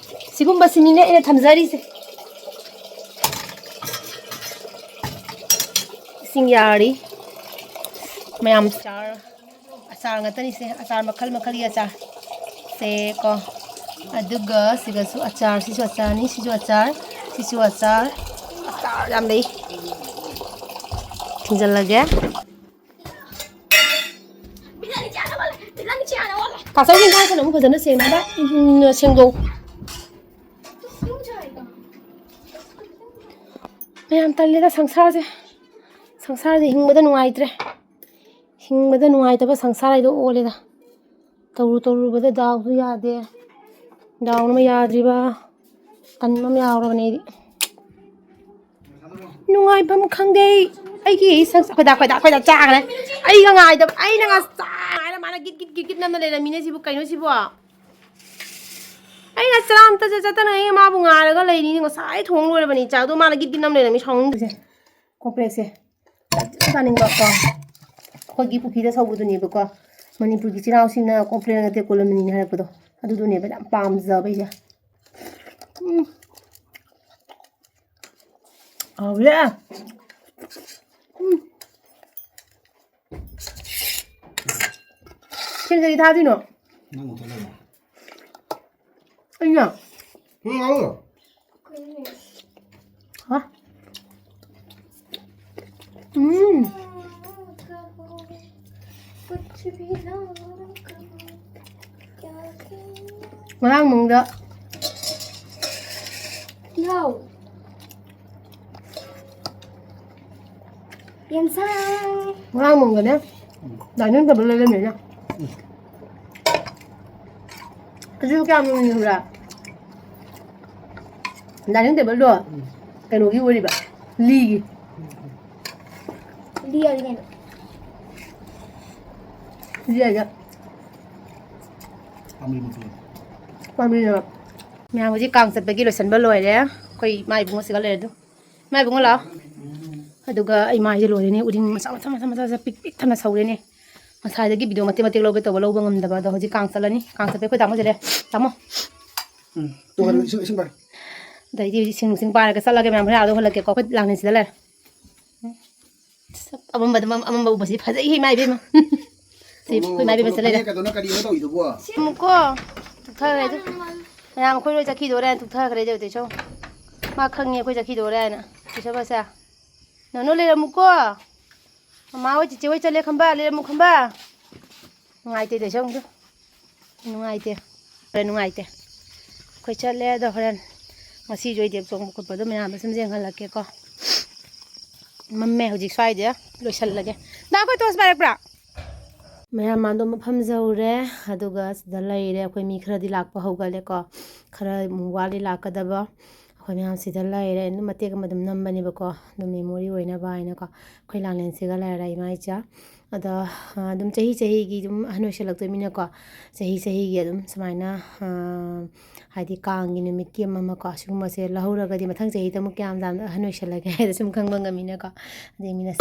ꯁꯤꯒꯨꯝꯕꯁꯤꯅꯤꯅꯦ ꯑꯩꯅ ꯊꯝꯖꯔꯤꯁꯦ꯫ ꯏꯁꯤꯡ ꯌꯥꯔꯤ꯫ ꯃꯌꯥꯝ ꯑꯆꯥꯔ, ꯑꯆꯥꯔ ꯉꯥꯛꯇꯅꯤꯁꯦ꯫ ꯑꯆꯥꯔ ꯃꯈꯜ ꯃꯈꯜꯒꯤ ꯑꯆꯥꯔ ꯁꯦ ꯀꯣ꯫ ꯑꯗꯨꯒ ꯁꯤꯒꯁꯨ ꯑꯆꯥꯔ, ꯁꯤꯁꯨ ꯑꯆꯥꯔꯅꯤ, ꯁꯤꯁꯨ ꯑꯆꯥꯔ, ꯁꯤꯁꯨ ꯑꯆꯥꯔ꯫ ꯑꯆꯥꯔ ꯌꯥꯝ ꯂꯩ꯫ ꯊꯤꯡꯖꯤꯜꯂꯒꯦ꯫ ꯇꯥꯆꯧꯒꯤ ꯏꯟꯁꯥꯡꯁꯤꯅ ꯑꯃꯨꯛ ꯐꯖꯅ ꯁꯦꯡꯅꯕ, ꯎꯝ, ꯁꯦꯡꯗꯣꯛ꯫ ꯃꯌꯥꯝ ꯇꯜꯂꯦꯗ ꯁꯪꯁꯥꯔꯁꯦ꯫ ꯁꯪꯁꯥꯔꯁꯦ ꯍꯤꯡꯕꯗ ꯅꯨꯡꯉꯥꯏꯇ꯭ꯔꯦ꯫ ꯍꯤꯡꯕꯗ ꯅꯨꯡꯉꯥꯏꯇꯕ ꯁꯪꯁꯥꯔ ꯍꯥꯏꯗꯣ ꯑꯣꯜꯂꯦꯗ꯫ ꯇꯧꯔꯨ ꯇꯧꯔꯨꯕꯗ ꯗꯥꯎꯁꯨ ꯌꯥꯗꯦ꯫ ꯗꯥꯎꯅ ꯑꯃ ꯌꯥꯗ꯭ꯔꯤꯕ꯫ ꯇꯟꯕ ꯑꯃ ꯌꯥꯎꯔꯕꯅꯦ ꯑꯩꯗꯤ꯫ ꯅꯨꯡꯉꯥꯏꯐꯝ ꯈꯪꯗꯦ꯫ ꯑꯩꯒꯤ ꯁꯪꯁ-, ꯈꯣꯏꯗꯥ, ꯈꯣꯏꯗꯥ, ꯈꯣꯏꯗꯥ ꯆꯥꯈ꯭ꯔꯦ꯫ ꯑꯩꯒ ꯉꯥꯏꯗꯕ, ꯑꯩꯅ ꯉꯁꯥꯏ ꯉꯥꯏꯔ ꯃꯥꯅ ꯒꯤꯠ, ꯒꯤꯠ, ꯒꯤꯠ, ꯒꯤꯠ ꯅꯝꯅ ꯂꯩꯔꯝꯃꯤꯅꯦ ꯁꯤꯕꯨ꯫ ꯀꯩꯅꯣ ꯁꯤꯕꯣ? ꯑꯩꯅ ꯆꯔꯥ ꯑꯝꯇ ꯆꯠ-, ꯆꯠꯇꯅ ꯑꯩ ꯃꯥꯕꯨ ꯉꯥꯏꯔꯒ ꯂꯩꯔꯤꯅꯤ꯫ ꯉꯁꯥꯏ ꯊꯣꯡ ꯂꯣꯏꯔꯕꯅꯤ ꯆꯥꯛ꯫ ꯑꯗꯣ ꯃꯥꯅ ꯒꯤꯠ, ꯒꯤꯠ ꯅꯝ ꯂꯩꯔꯝꯃꯤ, ꯁꯥꯎꯅꯤꯡꯗ꯭ꯔꯤꯁꯦ꯫ ꯀꯣꯝꯄ꯭ꯔꯦꯛꯁꯦ꯫ ꯆꯥꯅꯤꯡꯕ ꯀꯣ꯫ ꯑꯩꯈꯣꯏꯒꯤ ꯄꯨꯈ꯭ꯔꯤꯗ ꯁꯧꯕꯗꯨꯅꯦꯕꯀꯣ꯫ ꯃꯅꯤꯄꯨꯔꯒꯤ ꯏꯆꯤꯜ ꯏꯅꯥꯎꯁꯤꯡꯅ complain ꯅꯠꯇꯦ, ꯀꯣꯂꯝꯅꯤꯅ ꯍꯥꯏꯔꯛꯄꯗꯣ꯫ ꯑꯗꯨꯗꯨꯅꯦꯕ ꯌꯥꯝ ꯄꯥꯝꯖꯕ ꯑꯩꯁꯦ꯫ ꯎꯝ꯫ ꯍꯥꯎꯔꯦ꯫ ꯎꯝ꯫ ꯁꯦꯡ ꯀꯩ ꯊꯥꯗꯣꯏꯅꯣ? ꯅꯪ ꯃꯨꯊꯠ ꯂꯩꯔꯣ꯫ ꯑꯩꯅ? ꯎꯝ, ꯉꯥꯡꯉꯨ꯫ ꯍꯥ? ꯎꯝ꯫ ꯉꯔꯥꯡ ꯃꯪꯗ ꯌꯥꯎ꯫ ꯌꯦꯟꯁꯥꯡ꯫ ꯉꯔꯥꯡ ꯃꯪꯗꯅꯦ, dining table ꯂꯩꯔꯝꯃꯦꯅ꯫ ꯑꯗꯨ ꯀꯌꯥꯝ ꯅꯣꯛꯅꯤꯡꯕ꯭ꯔꯥ? Dining tableꯗꯣ ꯀꯩꯅꯣꯒꯤ ꯑꯣꯏꯔꯤꯕ, ꯂꯤꯒꯤ꯫ ꯂꯤ ꯍꯥꯏꯗꯤ ꯀꯩꯅꯣ? ꯂꯤ ꯍꯥꯏꯗꯤ ꯄꯥꯝꯕꯤ ꯃꯆꯨ꯫ ꯄꯥꯝꯕꯤꯅꯦꯕ꯫ ꯃꯌꯥꯝ ꯍꯧꯖꯤꯛ ꯀꯥꯡ ꯆꯠꯄꯒꯤ ꯂꯣꯏꯁꯟꯕ ꯂꯣꯏꯔꯦ꯫ ꯑꯩꯈꯣꯏ ꯏꯃꯥ ꯏꯕꯨꯡꯉꯣꯁꯤꯒ ꯂꯩꯔꯦ ꯑꯗꯨ꯫ ꯏꯃꯥ ꯏꯕꯨꯡꯉꯣ ꯂꯥꯛꯑꯣ꯫ ꯑꯗꯨꯒ ꯑꯩ ꯃꯥꯏꯁꯦ ꯂꯣꯏꯔꯦꯅꯦ꯫ ꯎꯔꯤꯡ ꯃꯆꯥ ꯃꯆꯥ ꯃꯆꯥ ꯃꯆꯥ ꯃꯆꯥ ꯄꯤꯛ ꯄꯤꯛ ꯊꯟꯅ ꯁꯧꯔꯦꯅꯦ꯫ ꯉꯁꯥꯏꯗꯒꯤ video ꯃꯇꯦꯛ ꯃꯇꯦꯛ ꯂꯧꯒꯦ ꯇꯧꯕ ꯂꯧꯕ ꯉꯝꯗꯕ꯫ ꯑꯗꯣ ꯍꯧꯖꯤꯛ ꯀꯥꯡ ꯆꯠꯂꯅꯤ꯫ ꯀꯥꯡ ꯆꯠꯄꯩ ꯑꯩꯈꯣꯏ ꯇꯥꯃꯣꯁꯦ ꯂꯩ꯫ ꯇꯥꯃꯣ꯫ ꯎꯝ꯫ ꯇꯨ ꯍꯜꯂꯣ, ꯏꯁꯤꯡ, ꯏꯁꯤꯡ ꯄꯥꯏ꯫ ꯑꯗꯩꯗꯤ ꯍꯧꯖꯤꯛ ꯏꯁꯤꯡ ꯅꯨꯡꯁꯤꯡ ꯄꯥꯏꯔꯒ ꯆꯠꯂꯒꯦ ꯃꯌꯥꯝ꯫ ꯍꯣꯔꯦꯟ ꯑꯥꯗ ꯍꯣꯜꯂꯛꯀꯦꯀꯣ꯫ ꯑꯩꯈꯣꯏ ꯂꯥꯡꯅꯤꯁꯤꯗ ꯂꯩꯔꯦ꯫ ꯑꯃꯝꯕꯗ, ꯑꯃꯝꯕ ꯎꯕꯁꯤ ꯐꯖꯩꯍꯦ ꯏꯃꯥ ꯏꯕꯦꯝꯃ꯫ ꯁꯤ ꯑꯩꯈꯣꯏ ꯏꯃꯥ ꯏꯕꯦꯝꯃ ꯆꯠ ꯂꯩꯔꯦ꯫ ꯀꯩꯅꯣꯅ ꯀꯔꯤꯅꯣ ꯇꯧꯔꯤꯗꯨꯕꯣ? ꯑꯃꯨꯛꯀꯣ ꯇꯨꯛꯊꯈ꯭ꯔꯦ ꯑꯗꯨ꯫ ꯃꯌꯥꯝ ꯑꯩꯈꯣꯏ ꯂꯣꯏ ꯆꯠꯈꯤꯗꯣꯔꯦ꯫ ꯇꯨꯛꯊꯈ꯭ꯔꯦ ꯑꯗꯨ ꯇꯩꯁꯧ꯫ ꯃꯥ ꯈꯪꯉꯦ ꯑꯩꯈꯣꯏ ꯆꯠꯈꯤꯗꯣꯔꯦ ꯍꯥꯏꯅ꯫ ꯇꯩꯁꯧ ꯕꯁꯦ꯫ ꯅꯣꯅꯣ ꯂꯩꯔꯝꯃꯨꯀꯣ꯫ ꯃꯃꯥ ꯍꯣꯏ ꯆꯤꯆꯦ ꯍꯣꯏ ꯆꯠꯂꯦ ꯈꯪꯕ, ꯂꯩꯔꯝꯃꯨ ꯈꯪꯕ꯫ ꯅꯨꯡꯉꯥꯏꯇꯦ ꯇꯩꯁꯧ ꯑꯃꯨꯛꯇ꯫ ꯅꯨꯡꯉꯥꯏꯇꯦ꯫ ꯍꯣꯔꯦꯟ ꯅꯨꯡꯉꯥꯏꯇꯦ꯫ ꯑꯩꯈꯣꯏ ꯆꯠꯂꯦ ꯑꯗꯣ ꯍꯣꯔꯦꯟ ꯉꯁꯤꯁꯨ ꯑꯩ deck ꯆꯣꯡꯕ ꯈꯣꯠꯄꯗꯣ ꯃꯌꯥꯝꯗ ꯁꯨꯝ ꯌꯦꯡꯍꯜꯂꯛꯀꯦꯀꯣ꯫ ꯃꯝꯃꯦ ꯍꯧꯖꯤꯛ ꯁ꯭ꯋꯥꯏꯗ ꯂꯣꯏꯁꯜꯂꯒꯦ꯫ ꯗꯥ ꯑꯩꯈꯣꯏ torch ꯄꯥꯏꯔꯛꯄ꯭ꯔꯥ? ꯃꯌꯥꯝ ꯃꯥꯟꯗꯣ ꯃꯐꯝ ꯌꯧꯔꯦ꯫ ꯑꯗꯨꯒ ꯁꯤꯗ ꯂꯩꯔꯦ꯫ ꯑꯩꯈꯣꯏ ꯃꯤ ꯈꯔꯗꯤ ꯂꯥꯛꯄ ꯍꯧꯒꯠꯂꯦꯀꯣ꯫ ꯈꯔ ꯑꯃꯨꯛ ꯋꯥꯠꯂꯤ ꯂꯥꯛꯀꯗꯕ꯫ ꯑꯩꯈꯣꯏ ꯃꯌꯥꯝ ꯁꯤꯗ ꯂꯩꯔꯦ꯫ ꯑꯗꯨꯝ ꯃꯇꯦꯛ ꯑꯃ ꯑꯗꯨꯝ ꯅꯝꯕꯅꯦꯕꯀꯣ, ꯑꯗꯨꯝ memory ꯑꯣꯏꯅꯕ ꯍꯥꯏꯅꯀꯣ꯫ ꯑꯩꯈꯣꯏ ꯂꯥꯡꯂꯦꯟꯁꯤꯒ ꯂꯩꯔꯦ, ꯏꯃꯥ ꯏꯆꯥ꯫ ꯑꯗꯣ, ꯑ, ꯑꯗꯨꯝ ꯆꯍꯤ ꯆꯍꯤꯒꯤ ꯑꯗꯨꯝ ꯑꯍꯟ ꯑꯣꯏꯁꯜꯂꯛꯇꯣꯏꯃꯤꯅꯀꯣ, ꯆꯍꯤ ꯆꯍꯤꯒꯤ ꯑꯗꯨꯝ ꯁꯨꯃꯥꯏꯅ, ꯑ, ꯍꯥꯏꯗꯤ ꯀꯥꯡꯒꯤ ꯅꯨꯃꯤꯠꯀꯤ ꯑꯃ ꯑꯃꯀꯣ, ꯁꯤꯒꯨꯝꯕꯁꯦ ꯂꯧꯍꯧꯔꯒꯗꯤ ꯃꯊꯪ ꯆꯍꯤꯗ ꯑꯃꯨꯛ ꯀꯌꯥꯝ ꯌꯥꯝꯅ ꯑꯍꯟ ꯑꯣꯏꯁꯜꯂꯒꯦ ꯍꯥꯏꯗꯣ ꯁꯨꯝ ꯈꯪꯕ ꯉꯝꯃꯤꯅꯀꯣ꯫ ꯑꯗꯩ ꯃꯤꯅ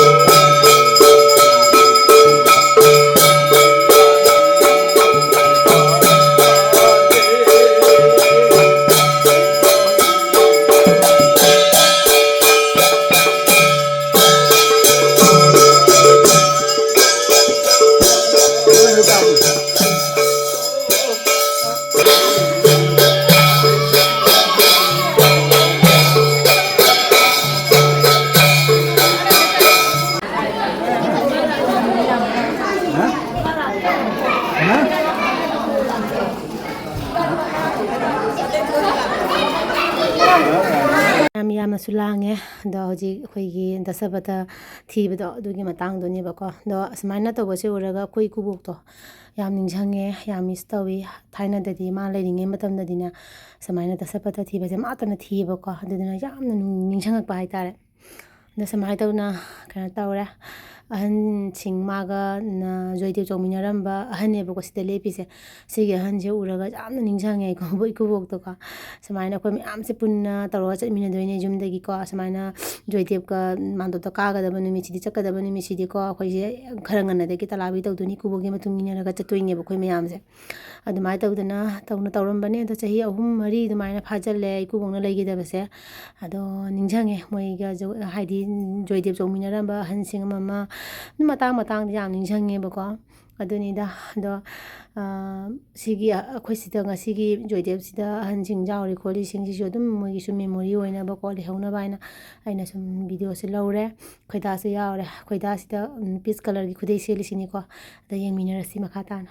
ꯌꯥꯝ ꯌꯥꯝꯅꯁꯨ ꯂꯥꯡꯉꯦ꯫ ꯑꯗꯣ ꯍꯧꯖꯤꯛ ꯑꯩꯈꯣꯏꯒꯤ ꯗꯁꯄꯇ ꯊꯤꯕꯗꯣ, ꯑꯗꯨꯒꯤ ꯃꯇꯥꯡꯗꯨꯅꯦꯕꯀꯣ꯫ ꯑꯗꯣ ꯑꯁꯨꯃꯥꯏꯅ ꯇꯧꯕꯁꯦ ꯎꯔꯒ ꯑꯩꯈꯣꯏ ꯏꯀꯨꯕꯣꯛꯇꯣ ꯌꯥꯝ ꯅꯤꯡꯁꯤꯡꯉꯦ, ꯌꯥꯝ miss ꯇꯧꯏ꯫ ꯊꯥꯏꯅꯗꯗꯤ ꯃꯥ ꯂꯩꯔꯤꯉꯩ ꯃꯇꯝꯗꯗꯤꯅꯦ, ꯁꯨꯃꯥꯏꯅ ꯗꯁꯄꯇ ꯊꯤꯕꯁꯦ ꯃꯥꯇꯅ ꯊꯤꯌꯦꯕꯀꯣ꯫ ꯑꯗꯨꯗꯨꯅ ꯌꯥꯝꯅ ꯅꯤꯡꯁꯤꯡꯉꯛꯄ ꯍꯥꯏꯇꯥꯔꯦ꯫ ꯑꯗꯣ ꯁꯨꯃꯥꯏꯅ ꯇꯧꯅ ꯀꯩꯅꯣ ꯇꯧꯔꯦ꯫ ꯑꯍꯟꯁꯤꯡ ꯃꯥꯒ, ꯅ, ꯖꯣꯏꯗꯦꯕ ꯆꯣꯡꯃꯤꯟꯅꯔꯝꯕ ꯑꯍꯟꯅꯦꯕꯀꯣ ꯁꯤꯗ ꯂꯦꯞꯄꯤꯁꯦ꯫ ꯁꯤꯒꯤ ꯑꯍꯟꯁꯦ ꯎꯔꯒ ꯌꯥꯝꯅ ꯅꯤꯡꯁꯤꯡꯉꯦ ꯏꯀꯨꯕꯣꯛ-, ꯏꯀꯨꯕꯣꯛꯇꯣꯀꯣ꯫ ꯁꯨꯃꯥꯏꯅ ꯑꯩꯈꯣꯏ ꯃꯌꯥꯝꯁꯦ ꯄꯨꯟꯅ ꯇꯧꯔꯒ ꯆꯠꯃꯤꯟꯅꯗꯣꯏꯅꯦ ꯌꯨꯝꯗꯒꯤꯀꯣ꯫ ꯁꯨꯃꯥꯏꯅ ꯖꯣꯏꯗꯦꯕꯀ ꯃꯥꯝꯇꯣꯞꯇ ꯀꯥꯒꯗꯕ ꯅꯨꯃꯤꯠꯁꯤꯗꯤ, ꯆꯠꯀꯗꯕ ꯅꯨꯃꯤꯠꯁꯤꯗꯤꯀꯣ, ꯑꯩꯈꯣꯏꯁꯦ ꯈꯔ ꯉꯟꯅꯗꯒꯤ ꯇꯂꯥꯕꯤ ꯇꯧꯗꯣꯏꯅꯤ, ꯏꯀꯨꯕꯣꯛꯀꯤ ꯃꯇꯨꯡ ꯏꯟꯅꯔꯒ ꯆꯠꯇꯣꯏꯅꯦꯕ ꯑꯩꯈꯣꯏ ꯃꯌꯥꯝꯁꯦ꯫ ꯑꯗꯨꯃꯥꯏꯅ ꯇꯧꯗꯅ ꯇꯧꯅ ꯇꯧꯔꯝꯕꯅꯦ꯫ ꯑꯗꯣ ꯆꯍꯤ ꯑꯍꯨꯝ ꯃꯔꯤ ꯑꯗꯨꯃꯥꯏꯅ ꯐꯥꯖꯤꯜꯂꯦ ꯏꯀꯨꯕꯣꯛꯅ ꯂꯩꯈꯤꯗꯕꯁꯦ꯫ ꯑꯗꯣ ꯅꯤꯡꯁꯤꯡꯉꯦ ꯃꯣꯏꯒ ꯖꯣ-, ꯍꯥꯏꯗꯤ ꯖꯣꯏꯗꯦꯕ ꯆꯣꯡꯃꯤꯟꯅꯔꯝꯕ ꯑꯍꯟꯁꯤꯡ ꯑꯃ ꯑꯃ ꯑꯗꯨꯝ ꯃꯇꯥꯡ ꯃꯇꯥꯡꯗ ꯌꯥꯝ ꯅꯤꯡꯁꯤꯡꯉꯦꯕꯀꯣ꯫ ꯑꯗꯨꯅꯤꯗ꯫ ꯑꯗꯣ, ꯑ, ꯁꯤꯒꯤ ꯑꯩꯈꯣꯏ ꯁꯤꯗ ꯉꯁꯤꯒꯤ ꯖꯣꯏꯗꯦꯕꯁꯤꯗ ꯑꯍꯟꯁꯤꯡ ꯌꯥꯎꯔꯤ ꯈꯣꯠꯂꯤꯁꯤꯡꯁꯤꯁꯨ ꯑꯗꯨꯝ ꯃꯣꯏꯒꯤꯁꯨ memory ꯑꯣꯏꯅꯕꯀꯣ, ꯂꯩꯍꯧꯅꯕ ꯍꯥꯏꯅ ꯑꯩꯅ ꯁꯨꯝ videoꯁꯦ ꯂꯧꯔꯦ꯫ ꯈꯣꯏꯗꯥꯁꯨ ꯌꯥꯎꯔꯦ꯫ ꯈꯣꯏꯗꯥꯁꯤꯗ, ꯎꯝ, peach colourꯒꯤ ꯈꯨꯗꯩ ꯁꯦꯠꯂꯤꯁꯤꯅꯤꯀꯣ꯫ ꯑꯗ ꯌꯦꯡꯃꯤꯟꯅꯔꯁꯤ ꯃꯈꯥ ꯇꯥꯅ꯫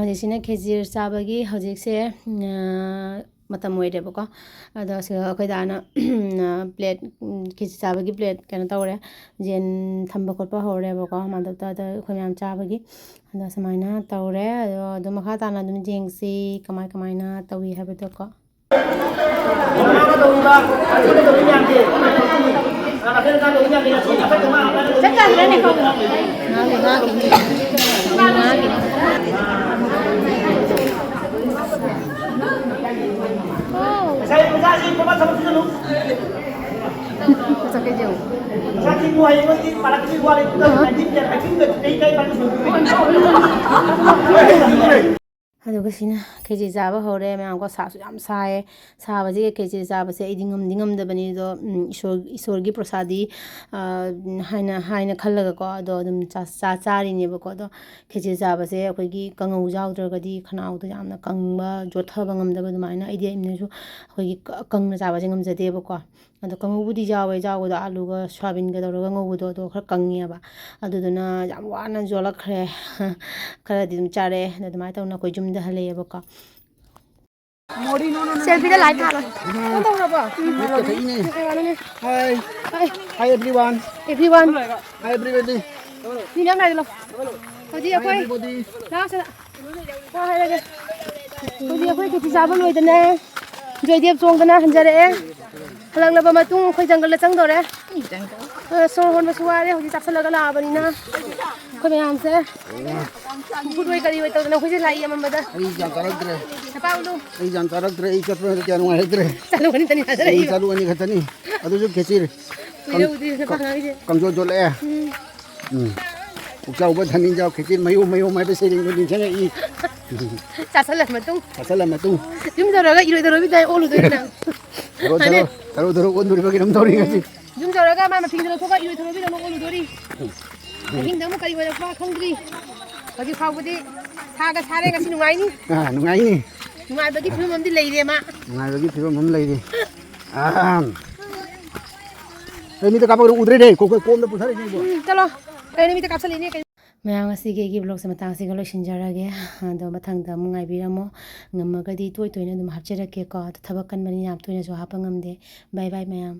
ꯍꯧꯖꯤꯛꯁꯤꯅ ꯈꯦꯆꯤꯔ ꯆꯥꯕꯒꯤ ꯍꯧꯖꯤꯛꯁꯦ, ꯎꯝ, ꯃꯇꯝ ꯑꯣꯏꯔꯦꯕꯀꯣ꯫ ꯑꯗꯣ ꯁꯤꯗ ꯑꯩꯈꯣꯏ ꯗꯥꯅ, ꯎꯝ, ꯄ꯭ꯂꯦꯠ, ꯎꯝ, ꯈꯦꯆꯤ ꯆꯥꯕꯒꯤ ꯄ꯭ꯂꯦꯠ ꯀꯩꯅꯣ ꯇꯧꯔꯦ, ꯌꯦꯟ ꯊꯝꯕ ꯈꯣꯠꯄ ꯍꯧꯔꯦꯕꯀꯣ, ꯃꯥꯗꯣ ꯑꯗ ꯑꯩꯈꯣꯏ ꯃꯌꯥꯝ ꯆꯥꯕꯒꯤ꯫ ꯑꯗꯣ ꯁꯨꯃꯥꯏꯅ ꯇꯧꯔꯦ꯫ ꯑꯗꯣ ꯑꯗꯨꯝ ꯃꯈꯥ ꯇꯥꯅ ꯑꯗꯨꯝ ꯌꯦꯡꯁꯤ ꯀꯃꯥꯏ ꯀꯃꯥꯏꯅ ꯇꯧꯏ ꯍꯥꯏꯕꯗꯣꯀꯣ꯫ ꯆꯠꯀꯗ꯭ꯔꯅꯦ ꯈꯪꯕ꯭ꯔꯣ? ꯉꯥꯒꯤ, ꯉꯥꯒꯤ, ꯉꯥꯒꯤ꯫ ꯆꯠꯀꯦ ꯌꯦꯡꯉꯨ꯫ ꯑꯗꯨꯒ ꯁꯤꯅ ꯈꯦꯆꯤ ꯆꯥꯕ ꯍꯧꯔꯦ ꯃꯌꯥꯝꯀꯣ꯫ ꯁꯥꯁꯨ ꯌꯥꯝ ꯁꯥꯏꯌꯦ꯫ ꯁꯥꯕꯁꯤꯒ ꯈꯦꯆꯤ ꯆꯥꯕꯁꯦ ꯑꯩꯗꯤ ꯉꯝꯗꯤ ꯉꯝꯗꯕꯅꯤ꯫ ꯑꯗꯣ, ꯎꯝ, ꯏꯁꯣꯔ-, ꯏꯁꯣꯔꯒꯤ ꯄ꯭ꯔꯁꯥꯗꯤ, ꯑ, ꯍꯥꯏꯅ, ꯍꯥꯏꯅ ꯈꯜꯂꯒꯀꯣ꯫ ꯑꯗꯣ ꯑꯗꯨꯝ ꯆꯥ-, ꯆꯥ-, ꯆꯥꯔꯤꯅꯦꯕꯀꯣ꯫ ꯑꯗꯣ ꯈꯦꯆꯤ ꯆꯥꯕꯁꯦ ꯑꯩꯈꯣꯏꯒꯤ ꯀꯥꯡꯉꯧ ꯌꯥꯎꯗ꯭ꯔꯒꯗꯤ ꯈꯅꯥꯎꯗ ꯌꯥꯝꯅ ꯀꯪꯕ, ꯆꯣꯠꯊꯕ ꯉꯝꯗꯕ ꯑꯗꯨꯃꯥꯏꯅ ꯑꯩꯗꯤ ꯑꯩꯅꯁꯨ ꯑꯩꯈꯣꯏꯒꯤ ꯀ-, ꯀꯪꯅ ꯆꯥꯕꯁꯦ ꯉꯝꯖꯗꯦꯕꯀꯣ꯫ ꯑꯗꯣ ꯀꯥꯡꯉꯧꯕꯨꯗꯤ ꯌꯥꯎꯋꯦ, ꯌꯥꯎꯕꯗꯣ ꯑꯥꯂꯨꯒ ꯁꯣꯌꯥꯕꯤꯟꯒ ꯇꯧꯔꯒ ꯉꯧꯕꯗꯣ, ꯑꯗꯣ ꯈꯔ ꯀꯪꯉꯦꯕ꯫ ꯑꯗꯨꯗꯨꯅ ꯌꯥꯝ ꯋꯥꯅ ꯌꯣꯜꯂꯛꯈ꯭ꯔꯦ꯫ ꯈꯔꯗꯤ ꯑꯗꯨꯝ ꯆꯥꯔꯛꯑꯦ꯫ ꯑꯗꯣ ꯑꯗꯨꯃꯥꯏꯅ ꯇꯧꯅ ꯑꯩꯈꯣꯏ ꯌꯨꯝꯗ ꯍꯜꯂꯛꯑꯦꯕꯀꯣ꯫ ꯁꯦꯜꯐꯤꯗ ꯂꯥꯏꯠ ꯊꯥꯜꯂꯣ꯫ ꯐꯣꯟ ꯇꯧꯈ꯭ꯔꯕꯣ? ꯃꯤꯠꯀ ꯊꯛꯏꯅꯦ꯫ ꯀꯩ ꯋꯥꯅꯣꯅꯦ? Hi. Hi. Hi everyone. Everyone. Hi everybody. ꯃꯤ ꯃꯌꯥꯝ ꯂꯥꯛꯑꯦ, ꯂꯥꯛꯑꯣ꯫ ꯍꯧꯖꯤꯛ Hi ꯑꯩꯈꯣꯏ everybody. ꯂꯥꯛꯑꯣ ꯁꯤꯗ꯫ ꯋꯥ ꯍꯥꯏꯔꯒꯦ꯫ ꯍꯧꯖꯤꯛ ꯑꯩꯈꯣꯏ ꯈꯦꯆꯤ ꯆꯥꯕ ꯂꯣꯏꯗꯅ ꯖꯣꯏꯗꯦꯕ ꯆꯣꯡꯗꯅ ꯍꯟꯖꯔꯛꯑꯦ꯫ ꯍꯜꯂꯛꯂꯕ ꯃꯇꯨꯡ ꯑꯩꯈꯣꯏ ꯖꯪꯒꯜꯗ ꯆꯪꯗꯧꯔꯦ꯫ ꯑ, ꯁꯣꯔ ꯍꯣꯟꯕꯁꯨ ꯋꯥꯔꯦ ꯍꯧꯖꯤꯛ ꯆꯥꯁꯜꯂꯒ ꯂꯥꯛꯑꯕꯅꯤꯅ꯫ ꯑꯩꯈꯣꯏ ꯃꯌꯥꯝꯁꯦ ꯎꯐꯨꯠ ꯑꯣꯏ ꯀꯔꯤ ꯑꯣꯏ ꯇꯧꯗꯅ ꯑꯩꯈꯣꯏꯁꯦ ꯂꯥꯏ ꯌꯦꯡꯉꯝꯕꯗ꯫ ꯑꯩ ꯒ꯭ꯌꯥꯟ ꯇꯥꯔꯛꯇ꯭ꯔꯦ꯫ ꯅꯄꯥ ꯎꯠꯂꯨ꯫ ꯑꯩ ꯒ꯭ꯌꯥꯟ ꯇꯥꯔꯛꯇ꯭ꯔꯦ꯫ ꯑꯩ ꯆꯠꯄꯗ ꯀꯌꯥ ꯅꯨꯡꯉꯥꯏꯔꯛꯇ꯭ꯔꯦ꯫ ꯆꯠꯂꯨꯕꯅꯤ ꯇꯅꯤ ꯑꯩ ꯊꯥꯖꯔꯛꯏꯕ꯫ ꯆꯠꯂꯨꯕꯅꯤ ꯈꯛꯇꯅꯤ꯫ ꯑꯗꯨꯁꯨ ꯈꯦꯆꯤꯔ꯫ ꯀꯨꯏꯔꯦ ꯎꯗ꯭ꯔꯤꯁꯦ ꯅꯄꯥ ꯑꯉꯥꯡꯁꯦ꯫ ꯀꯥꯡꯖꯣ ꯆꯣꯠꯂꯛꯑꯦ꯫ ꯎꯝ꯫ ꯎꯝ꯫ ꯄꯨꯛꯆꯥꯎꯕ ꯙꯅꯤꯖꯥꯎ ꯈꯦꯆꯤ ꯃꯌꯣꯝ ꯃꯌꯣꯝ ꯍꯥꯏꯕ ꯁꯩꯔꯦꯡꯗꯣ ꯅꯤꯡꯁꯤꯡꯉꯛꯏ꯫ ꯆꯥꯁꯜꯂ ꯃꯇꯨꯡ꯫ ꯆꯥꯁꯜꯂ ꯃꯇꯨꯡ꯫ ꯌꯨꯝ ꯌꯧꯔꯒ ꯏꯔꯣꯏ ꯊꯔꯣꯏꯕꯤ ꯇꯥꯏ ꯑꯣꯜꯂꯨꯗꯣꯏꯅꯤ ꯅꯪ꯫ ꯊꯔꯣ ꯊꯔꯣ, ꯃꯥꯅꯦ꯫ ꯊꯔꯣ ꯊꯔꯣ ꯑꯣꯟꯗꯣꯔꯤꯕ ꯀꯩꯅꯣꯝ ꯇꯧꯔꯤ ꯉꯁꯤ꯫ ꯌꯨꯝ ꯌꯧꯔꯒ ꯃꯥ ꯃꯊꯤꯗ ꯂꯧꯊꯣꯛꯑꯒ ꯏꯔꯣꯏ ꯊꯔꯣꯏꯕꯤ ꯇꯧꯅ ꯑꯣꯜꯂꯨꯗꯣꯔꯤ꯫ ꯑꯍꯤꯡꯗ ꯑꯃꯨꯛ ꯀꯔꯤ ꯑꯣꯏꯔꯛꯄ ꯈꯪꯗ꯭ꯔꯤ꯫ ꯍꯧꯖꯤꯛ ꯐꯥꯎꯕꯗꯤ ꯁꯥꯒ ꯁꯥꯔꯦ ꯉꯁꯤ ꯅꯨꯡꯉꯥꯏꯅꯤ꯫ ꯑꯥ, ꯅꯨꯡꯉꯥꯏꯅꯤ꯫ ꯅꯨꯡꯉꯥꯏꯕꯒꯤ ꯐꯤꯕꯝ ꯑꯃꯗꯤ ꯂꯩꯔꯦ ꯃꯥ꯫ ꯅꯨꯡꯉꯥꯏꯕꯒꯤ ꯐꯤꯕꯝ ꯑꯃ ꯂꯩꯔꯦ꯫ ꯑꯥ꯫ ꯑꯩ ꯃꯤꯠꯇ ꯀꯥꯞꯄꯛꯀꯅꯨ, ꯎꯗ꯭ꯔꯦꯅꯦ꯫ ꯀꯣ-, ꯀꯣ-, ꯀꯣꯝꯗ ꯄꯨꯊꯔꯛꯏꯅꯦ ꯏꯕꯣ꯫ ꯎꯝ, ꯆꯠꯂꯣ꯫ ꯀꯩꯅꯣ ꯃꯤꯠꯇ ꯀꯥꯞꯁꯜꯂꯤꯅꯦ? ꯃꯌꯥꯝ, ꯉꯁꯤꯒꯤ ꯑꯩꯒꯤ vlogꯁꯦ ꯃꯇꯥꯡꯁꯤꯒ ꯂꯣꯏꯁꯤꯟꯖꯔꯒꯦ꯫ ꯑꯗꯣ ꯃꯊꯪꯗ ꯑꯃꯨꯛ ꯉꯥꯏꯕꯤꯔꯝꯃꯣ꯫ ꯉꯝꯃꯒꯗꯤ ꯇꯣꯏ ꯇꯣꯏꯅ ꯑꯗꯨꯝ ꯍꯥꯞꯆꯔꯛꯀꯦꯀꯣ꯫ ꯑꯗꯣ ꯊꯕꯛ ꯀꯟꯕꯅꯤꯅ ꯌꯥꯝ ꯇꯣꯏꯅꯁꯨ ꯍꯥꯞꯄ ꯉꯝꯗꯦ꯫ Bye bye ꯃꯌꯥꯝ꯫